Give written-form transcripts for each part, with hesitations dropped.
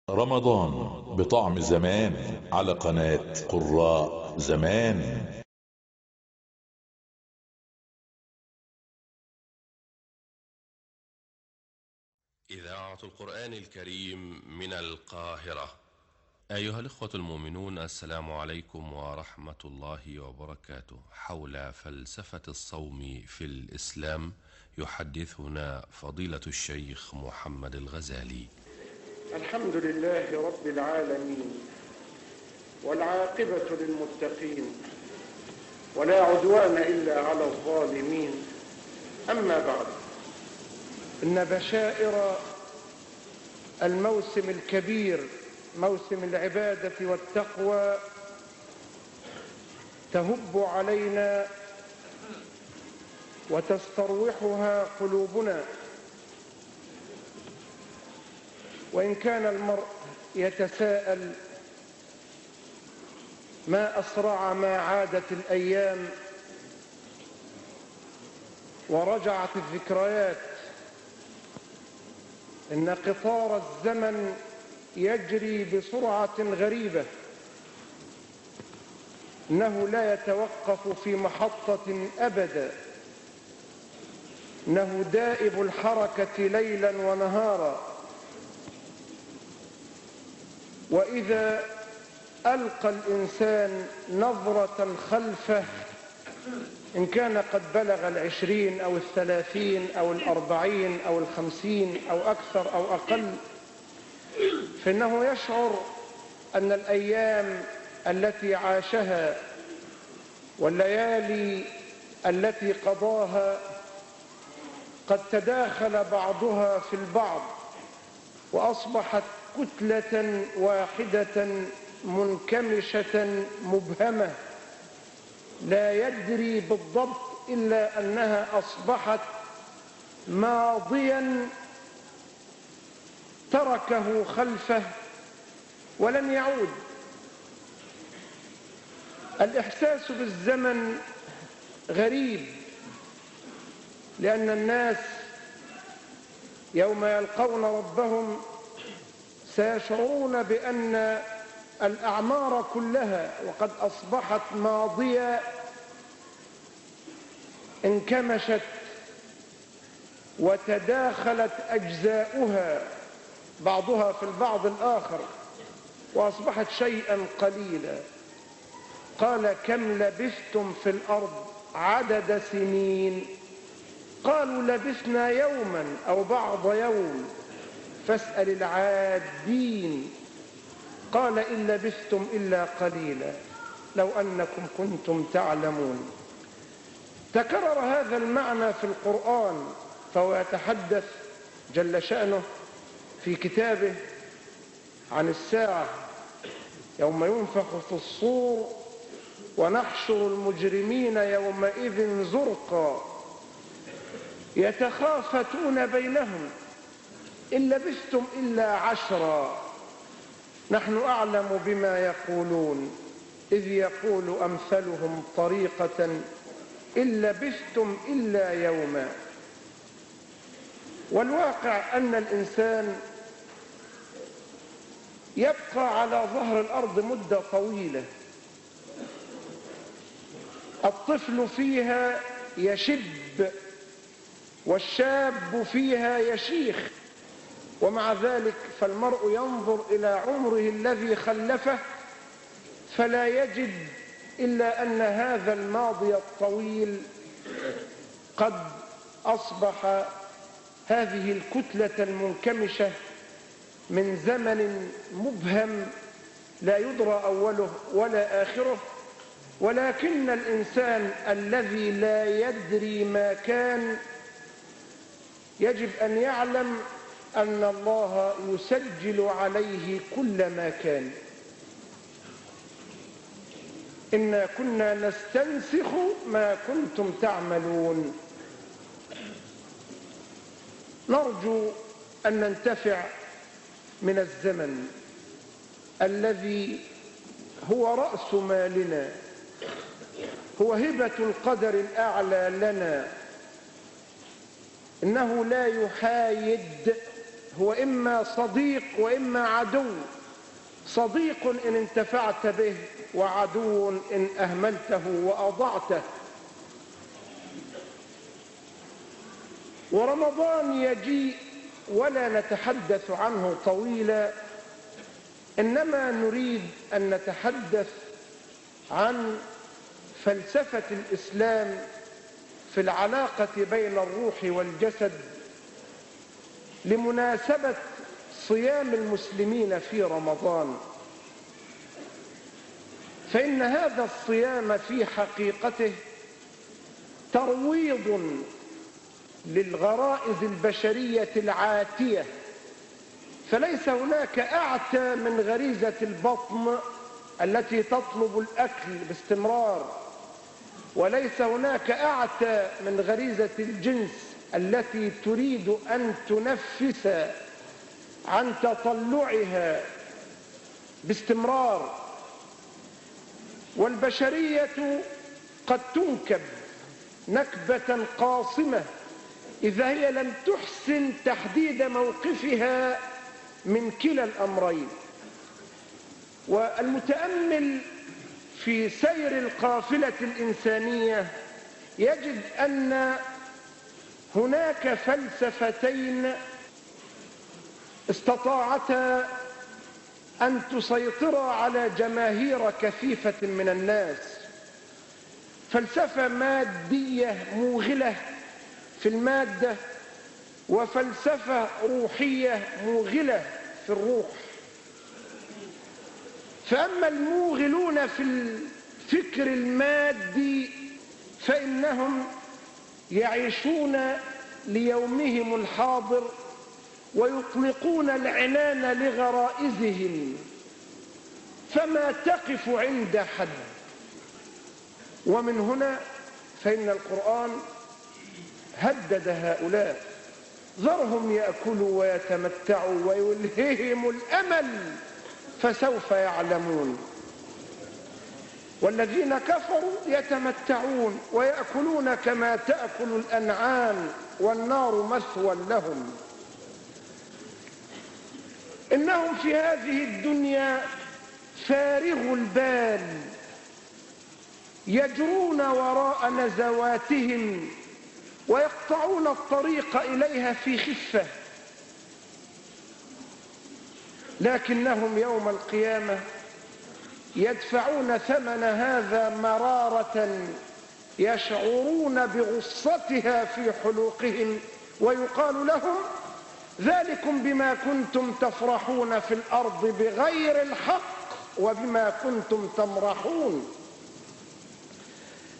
رمضان بطعم زمان على قناة قراء زمان. إذاعة القرآن الكريم من القاهرة. أيها الإخوة المؤمنون، السلام عليكم ورحمة الله وبركاته. حول فلسفة الصوم في الإسلام يحدثنا فضيلة الشيخ محمد الغزالي. الحمد لله رب العالمين، والعاقبة للمتقين، ولا عدوان إلا على الظالمين. أما بعد، إن بشائر الموسم الكبير، موسم العبادة والتقوى، تهب علينا وتستروحها قلوبنا. وإن كان المرء يتساءل ما أسرع ما عادت الأيام ورجعت الذكريات، إن قطار الزمن يجري بسرعة غريبة، إنه لا يتوقف في محطة أبدا، إنه دائب الحركة ليلا ونهارا. وإذا ألقى الإنسان نظرة خلفه، إن كان قد بلغ 20 أو 30 أو 40 أو 50 أو أكثر أو أقل، فإنه يشعر أن الأيام التي عاشها والليالي التي قضاها قد تداخل بعضها في البعض، وأصبحت كتلة واحدة منكمشة مبهمة، لا يدري بالضبط إلا أنها أصبحت ماضيا تركه خلفه ولن يعود. الإحساس بالزمن غريب، لأن الناس يوم يلقون ربهم سيشعرون بأن الأعمار كلها وقد أصبحت ماضية انكمشت وتداخلت أجزاؤها بعضها في البعض الآخر، وأصبحت شيئا قليلا. قال: كم لبثتم في الأرض عدد سنين؟ قالوا: لبثنا يوما أو بعض يوم، فاسأل العادين. قال: إن لبثتم إلا قليلا لو أنكم كنتم تعلمون. تكرر هذا المعنى في القرآن، فهو يتحدث جل شأنه في كتابه عن الساعة، يوم ينفخ في الصور ونحشر المجرمين يومئذ زرقا يتخافتون بينهم إن لبثتم إلا 10، نحن أعلم بما يقولون إذ يقول أمثلهم طريقة إن لبثتم إلا يوما. والواقع أن الإنسان يبقى على ظهر الأرض مدة طويلة، الطفل فيها يشب والشاب فيها يشيخ، ومع ذلك فالمرء ينظر إلى عمره الذي خلفه فلا يجد إلا أن هذا الماضي الطويل قد أصبح هذه الكتلة المنكمشة من زمن مبهم لا يدرى أوله ولا آخره. ولكن الإنسان الذي لا يدري ما كان يجب أن يعلم أن الله يسجل عليه كل ما كان. إنا كنا نستنسخ ما كنتم تعملون. نرجو أن ننتفع من الزمن الذي هو رأس مالنا، هو هبة القدر الأعلى لنا، إنه لا يحايد، هو إما صديق وإما عدو، صديق إن انتفعت به، وعدو إن أهملته وأضعته. ورمضان يجيء ولا نتحدث عنه طويلا، إنما نريد أن نتحدث عن فلسفة الإسلام في العلاقة بين الروح والجسد لمناسبة صيام المسلمين في رمضان. فإن هذا الصيام في حقيقته ترويض للغرائز البشرية العاتية، فليس هناك أعتى من غريزة البطن التي تطلب الأكل باستمرار، وليس هناك أعتى من غريزة الجنس التي تريد أن تنفس عن تطلعها باستمرار. والبشرية قد تنكب نكبة قاصمة إذا هي لم تحسن تحديد موقفها من كلا الأمرين. والمتأمل في سير القافلة الإنسانية يجد أن هناك فلسفتين استطاعتا أن تسيطرا على جماهير كثيفة من الناس: فلسفة مادية موغلة في المادة، وفلسفة روحية موغلة في الروح. فأما الموغلون في الفكر المادي فإنهم يعيشون ليومهم الحاضر ويطلقون العنان لغرائزهم، فما تقف عند حد. ومن هنا فإن القرآن هدد هؤلاء: ذرهم يأكلوا ويتمتعوا ويلههم الأمل فسوف يعلمون. والذين كفروا يتمتعون ويأكلون كما تأكل الأنعام والنار مثوى لهم. إنهم في هذه الدنيا فارغ البال، يجرون وراء نزواتهم ويقطعون الطريق إليها في خفة، لكنهم يوم القيامة يدفعون ثمن هذا مرارة يشعرون بغصتها في حلوقهم، ويقال لهم: ذلكم بما كنتم تفرحون في الأرض بغير الحق وبما كنتم تمرحون.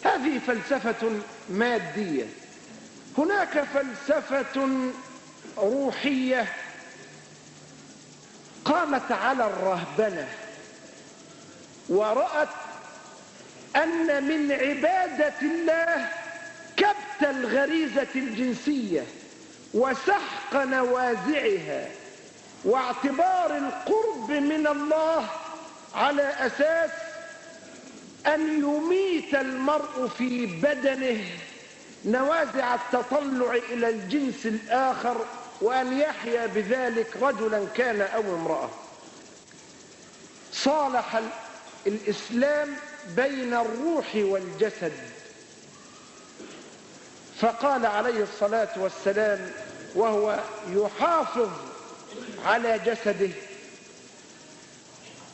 هذه فلسفة مادية. هناك فلسفة روحية قامت على الرهبنة، ورأت أن من عبادة الله كبت الغريزة الجنسية وسحق نوازعها، واعتبار القرب من الله على أساس أن يميت المرء في بدنه نوازع التطلع إلى الجنس الآخر، وأن يحيا بذلك رجلا كان أو امرأة. صالح الإسلام بين الروح والجسد، فقال عليه الصلاة والسلام وهو يحافظ على جسده: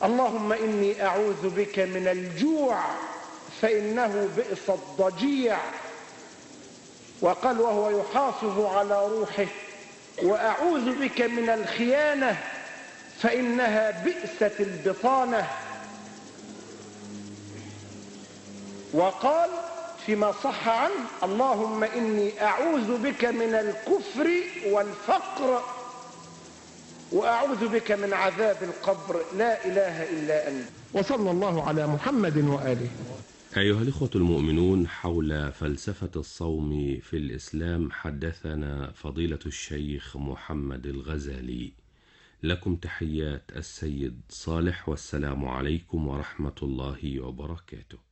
اللهم إني أعوذ بك من الجوع فإنه بئس الضجيع. وقال وهو يحافظ على روحه: وأعوذ بك من الخيانة فإنها بئست البطانة. وقال فيما صح عنه: اللهم إني أعوذ بك من الكفر والفقر، وأعوذ بك من عذاب القبر، لا إله إلا أنت. وصلى الله على محمد وآله. أيها الإخوة المؤمنون، حول فلسفة الصوم في الإسلام حدثنا فضيلة الشيخ محمد الغزالي. لكم تحيات السيد صالح، والسلام عليكم ورحمة الله وبركاته.